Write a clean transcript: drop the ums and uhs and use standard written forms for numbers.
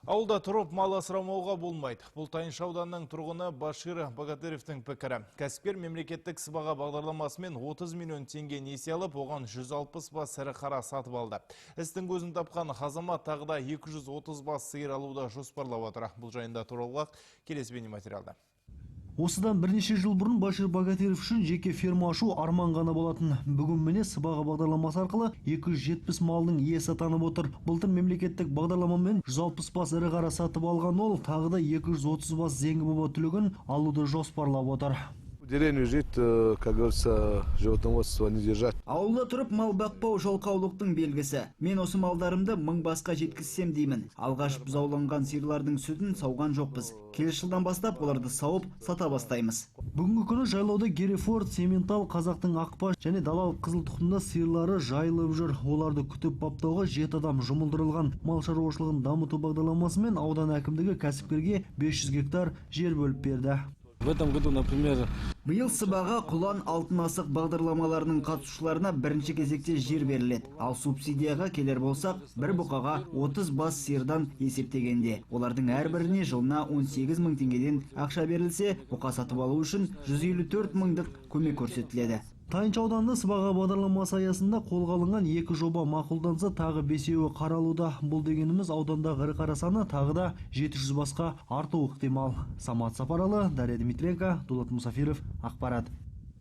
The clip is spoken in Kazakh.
Ауылда тұрып мал асырамауға болмайды. Бұл Тайынша ауданының тұрғыны Башир Богатыревтің пікірі. Кәсіпкер мемлекеттік сыбаға бағдарламасымен 30 миллион теңге несие алып, оған 160 бас ірі қара сатып алды. Істің көзін тапқан азамат тағы да 230 бас сиыр алуды жоспарлап отыр. Бұл жайында толығырақ келесі бейнематериалда. Осыдан бірнеше жыл бұрын Башир Богатырев үшін жеке ферма ашу арман ғана болатын. Бүгін міне, сыбаға бағдарламасы арқылы 270 малдың иесі атанып отыр. Былтыр мемлекеттік бағдарламамен 160 бас ірі қара сатып алған ол тағы да 230 бас зеңгі баба түлігін алуды жоспарлап отыр. В деревне жить, как говорится, животноводство не держать. Ауылда тұрып мал бақпау — жалқаулықтың белгісі. Мен осы малдарымды 1000 басқа жеткізсем деймін. Алғаш бұзауланған сиырлардың сүтін сауған жоқпыз. Келесі жылдан бастап оларды сауып, сата бастаймыз. Бүгінгі күні жайлауда Герефорд, Сементал, қазақтың ақбас және далалық қызыл тұқымды сиырлары жайылып жүр. Оларды күтіп баптауға жеті адам жұмылдырылған. Мал шаруашылығын дамыту бағдарламасымен аудан әкімдігі кәсіпкерге 500 гектар жер бөліп берді. В этом году, например, Биыл сыбаға, Құлан, Алтын асық бағдарламаларының қатысушыларына бірінші кезекте жер беріледі. Ал субсидияға келер болсақ, бір бұқаға 30 бас сиырдан есептегенде, олардың әрбіріне жылына 18 мың теңгеден ақша берілсе, бұқа сатып алу үшін 154 мыңдық көмек көрсетіледі. Тайынша ауданында сыбаға бағдарламасы аясында қолға алынған екі жоба мақұлданса, тағы бесеуі қаралуда. Бұл дегеніміз — аудандағы ірі қара саны тағы да 700 басқа артуы ықтимал. Самат Сапаралы, Дарья Дмитренко, Дулат Мусафиров, ақпарат.